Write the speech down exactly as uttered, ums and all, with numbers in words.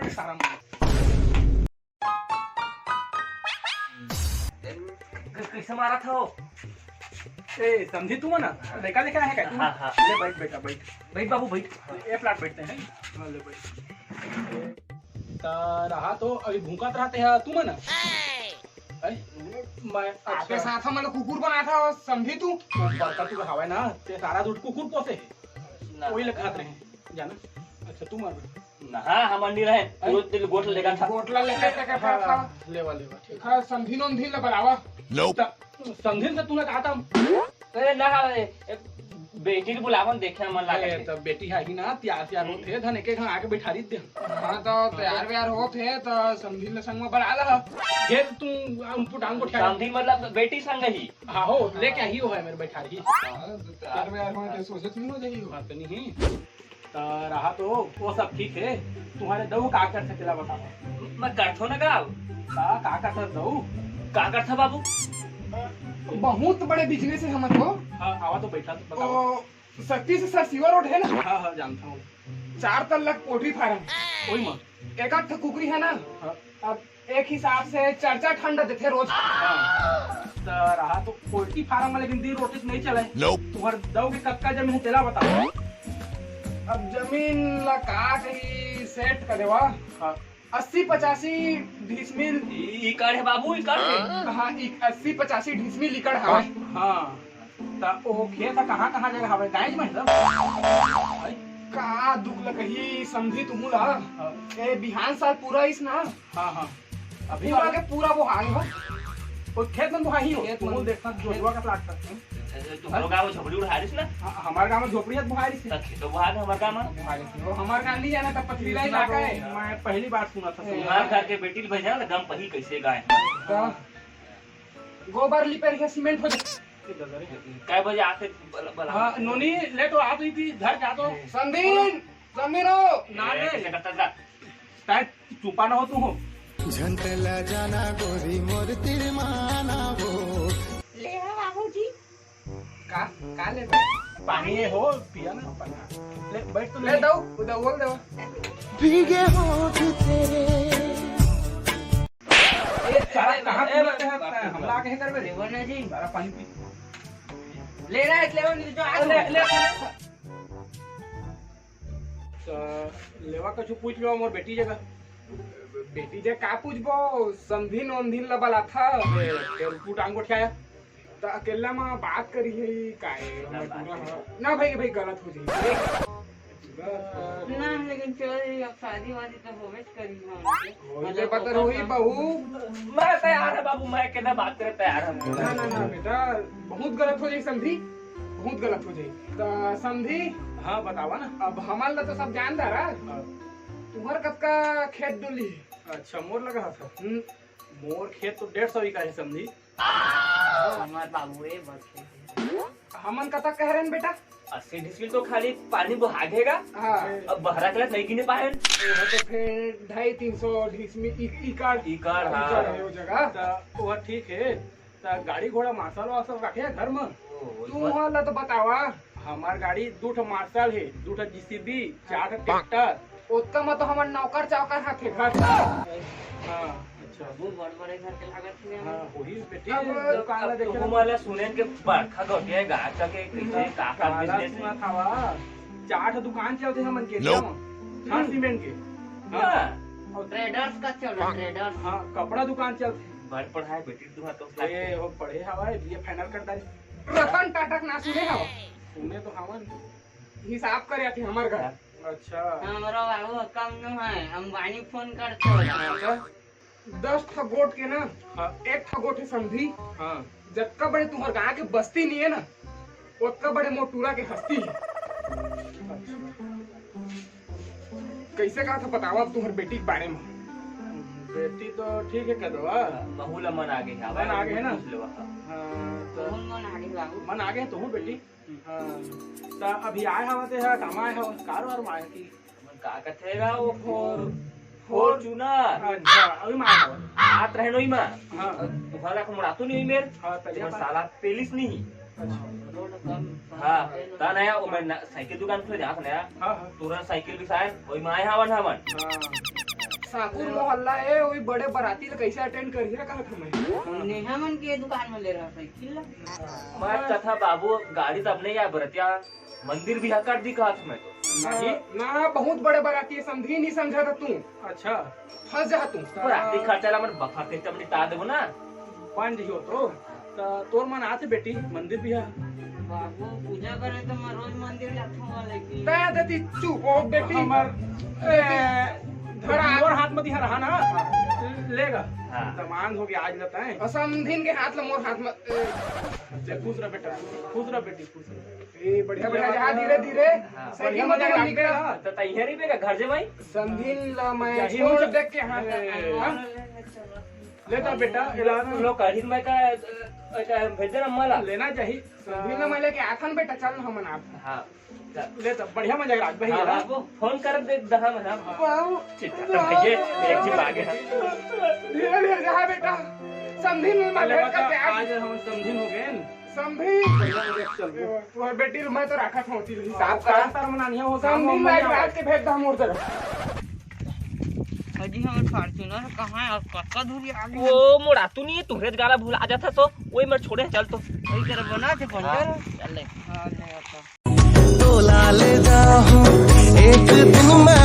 सारा मन। क-, कइसे मारत हव? ए, समधी तुमन ना, लइका लेके आए हे का? हाँ, हाँ। ले बइठ बेटा, बइठ। बइठ बाबू, बइठ। ए प्लाट बइठते हैं। हाँ, ले बइठ। त रहा तो अभी भूखत रहते हैं तुमन ना। अरे, मैं आपके अच्छा। साथ हमन ला कुकुर बनात हस समधी तू। बड़का तू हवय ना, ते सारा दूध कुकुर पोसे हे। ना। वही लगा रहे हैं, जाना। अच्छा, तू मार बेटा। ना, हमन नहीं रहे। अरे? तू तेल गोठ लेगा था। गोठला लेके, लेके हाँ, था। लेवा, लेवा, ठीक। हाँ, समधी नोमधी ला बुलावा। Nope। त-, समधी से तूने कहा था। अरे ना, ए, ए, बेटी के बुलावन देखे मन अरे, लागत हे। त बेटी हा ही ना, तैयार, तैयार होत हे, धन एक, एक घन आके बैठारी दे। हाँ, त तैयार, व्यार होत हे, त समधी ले संग में बुला ला। ये तू, आ, उनपुट आंगो ठहरा। समधी मतलब बेटी संग ही। हाँ हो, लेके आई हो है मेरे बैठारी। हाँ, त तैयार, व्यार होत हे, सोचत नहीं हो जाई हो। हाँ, त नहीं। त रहा तो वो सब ठीक हे, तुम्हारे दऊ का करथे तेला बताओ। मैं करथो ना का? का, का करथे दऊ? का करथे बाबू? बहुत बड़े business हे हमर को। हाँ, आवा तो बैठा तो बताओ। ओ, सतीश सर सीवर रोड हे ना? हाँ, हाँ, जानता हूँ। चार तल्ला poultry farm। ओई मा। एक आध ठो कुकरी हे ना? हाँ। अब एक हिसाब से चार चार ठंडा देथे रोज। हाँ। त रहा तो poultry farm में, लेकिन दिन रोटी से नहीं चले। Nope। तुम्हार दऊ के कतका जमीन हे, तेला बताओ। अब जमीन ला का कही, सेठ का देवा। हाँ। अस्सी पचासी डिसमिल। ई, एकड़ हे बाबू, एकड़ हे। हाँ, ई अस्सी पचासी डिसमिल एकड़ हवय। हाँ। त ओ खेत ह कहाँ, कहाँ जगह हवय? गायज में सब? का दुख ल कही समधी तुहू ला? हाँ। ए, बिहान साल पूरा आइस ना? हाँ, हाँ। अभी पूरा वाला के पूरा बोहा गे हो। ओ खेत मन बोहा ही हो। खेत तुहू मन। देखना, जोतवा का प्लाट तक। तुम्हारो गाँव में झोपड़ी उड़ा रही ना? हाँ, हमारे गाँव में झोपड़ी है, बोहा रही। त खेतो बोहा गे हमारे गाँव में। बोहा रही। वो हमारे गाँव नहीं जाना था, पथरीला इलाका है। मैं पहली बार सुना था। ए। तुम्हारे घर के बेटी ल भेजा ना, गम पही कैसे गाय। का? गोबर लिपेर के सीमेंट हो जाए। काय बजे आथे बला-, बला-, हाँ, नोनी लेट हो, आ तो इती घर जा तो। संदीन, संदीन हो। ना ए, रे। कैसे करता था? तैं चुपा ना हो तू हो। झंटला जाना गोरी मोर तिरमाना वो। ले आ बाबूजी। का, का ले बे? पानी हे हो, पिया ना पानी। ले, बैठ तो ले ले। दऊ, उधर बोल दऊ। भीगे होठ तेरे। ए, सारा कहाँ ए, पी लेते हैं? बाप रे। हमला आके हे करबे? लेबो ना जी। सारा पानी पी। ले रहा है, लेबो नहीं तो आ ले, ले। त लेवा कछु पूछ लो मोर बेटी जगह। बेटी जगह का पूछबो? समधिन ओमधिन ला बलाथा। तेल फूट आंगो ठियाया। त अकेला म बात करी है काहे? हमर पूरा ह-, ना भाई, भाई गलत हो जाई। ना, लेकिन चल, अब शादी वादी तो होबे च करी है। होई मतलब, बे पता ओकर होई काम बहू। मैं तैयार है बाबू, मैं केना बात करे तैयार है। ना, ना, ना बेटा, बहुत गलत हो जाई समधी, बहुत गलत हो जाई। त समधी, हाँ, बतावा ना। अब हमन ला तो सब जानदार है। हाँ। तुम्हर कतका खेत डोली है? अच्छा, मोर लगा था। हम्म। मोर खेत तो डेढ़ सौ बीघा है समधी। हमार बाबू रे, बस। हमन कतक कह रहे हैं बेटा? अस्सी डिसमिल तो खाली पानी बोहा घेगा। हाँ। अब बहरा के नहीं गिने पाए। वो तो फिर ढाई तीन सौ डिसमिल, इ-, इकाड़। इकाड़, हाँ। इकाड़ है वो जगह। त वो ठीक है। त गाड़ी घोड़ा मार्शल वार्शल रखे है घर में? ओ, तू वहाँ ला तो बतावा। हमार गाड़ी दू ठो मार्शल है, दू ठो जीसीबी, चार ठो ट्रैक्टर। ओतका म तो हमर नौकर चाकर हाथे घर। हाँ, अच्छा। वो बड़ बड़े घर के लागत हे। हाँ, वही बेटी, अब दुकान ला अब देखे तुम ना। वाला सुने के बड़का गठिया गाय का के कैसे हम्म। का का काला बिजनेस सुना है। था वा। चार ठो दुकान चलते हमन के Nope। एरिया म। हाँ, सीमेंट के। हाँ। और ट्रेडर्स का चलो, ट्रेडर्स। हाँ, कपड़ा दुकान चलते। बड़ पढ़ाए बेटी तुम्हार तो ए, वो पढ़े हवा है, बीए फाइनल कर डाली। रतन टाटा के ना सुने हवा। सुने तो हवन। हिसाब करे आथे हमर घर। अच्छा। हमरो बाबू कम नु है, अंबानी फोन करते हो। अच्छा। दस ठा गोट के ना, हाँ। एक ठा गोट है समधी। हाँ। जतका बड़े तुम्हर गांव के बस्ती नहीं है ना, ओतका बड़े मोटूरा के हस्ती है। अच्छा। कैसे कहा था बतावा अब तुम्हर बेटी के बारे में? बेटी तो ठीक है कदवा। महू ला मन आगे है, मन आगे है ना? पूछ लेवा। हाँ, तो मन, मन आगे बाबू। मन आगे है तुहू बेटी? हाँ, त अभी आए हवा ते हा, काम आए हवा, कार वार माए की? मन का कथे गा वो फोर-, फॉर्च्यूनर। अच्छा, अभी माए हवा। आत रहे नोई मा। हाँ। तुहरा को मुड़ातो नहीं मेर। हाँ, तलिया तुमन पा- साला पेलिस नहीं। अच्छा। हाँ, ता नया, वो मैं ना, साइकिल दुकान खुले जात नया। हाँ, हाँ। तुरंत साइकिल बिसाए, वही माए हवन हमन। हाँ। साकुर मोहल्ला ए, वही बड़े बराती ल कैसे अटेंड करिए कहत हमें। नेहा मन के दुकान में ले रहा साइकिल ला। मैं कथा बाबू, गाड़ी तब नहीं आए बरतिया, मंदिर भी हकर दी कहत मैं तो। नहीं। ना, बहुत बड़े बराती है, समझी नहीं समझा था तू। अच्छा। फंस जा तू। बराती खर्चा ला मन बफर सिस्टम निपटा देबो ना। बन जही हो तो। त तोर मन आथे बेटी, मंदिर भी है। बाबू, पूजा करे तो मैं रोज मंदिर जाथूं, लेकिन तै देती चुप हो बेटी। हमर ए, धरा। मोर हाथ में दिहा रहा ना। लेगा। हाँ। दमांद हो गया आज लता है। समधिन के हाथ ले मोर हाथ में। ए, खुश रह बेटा, खुश रह बेटी, खुश रह। ए, बढ़िया, बढ़िया, जहाँ धीरे, धीरे। हाँ। सही बढ़िया मजा मजा लागबे। लागबे। त तैयारी पे का घर जमाई? समधिन ला मैं यही छोड़ मुझे देख के हाथ। ए, हाँ। ले ता बेटा, इलाज। लोग कढ़ी में का, का भेज देना मला। लेना चाहिए। समधिन ला मैं लेके आथन बेटा, चल ना हमन आप। हाँ। ले ता बढ़िया मजा लागबे। हाँ, हाँ। फोन कर दे दहा में, हाँ। बाबू। चिंता तो भैया, एक जी आगे। धीरे, धीरे जहाँ बेटा। समधिन ला मैं ले भेंट बता, करके आ। आज हम समधिन हो गए न। समधी। बढ़िया मजा चल गया। तोहर बेटी ल मैं तो राखत हूँ, तेरे हिसाब का। तार मनानिया हो, समधी हम लाइट मनानिया रात के भेज दा मोर जगह। अजी, हमर Fortuner कहाँ है और कतका दूरी आ गई? वो मोड़ा तू नहीं, तुहरे गाला भुला जाता सो, वही मर छोड़े, चल तो। वही कर बना थे पंचर। हाँ, चल ले। हाँ, ले आता। तोला ले जाहूं एक दिन मैं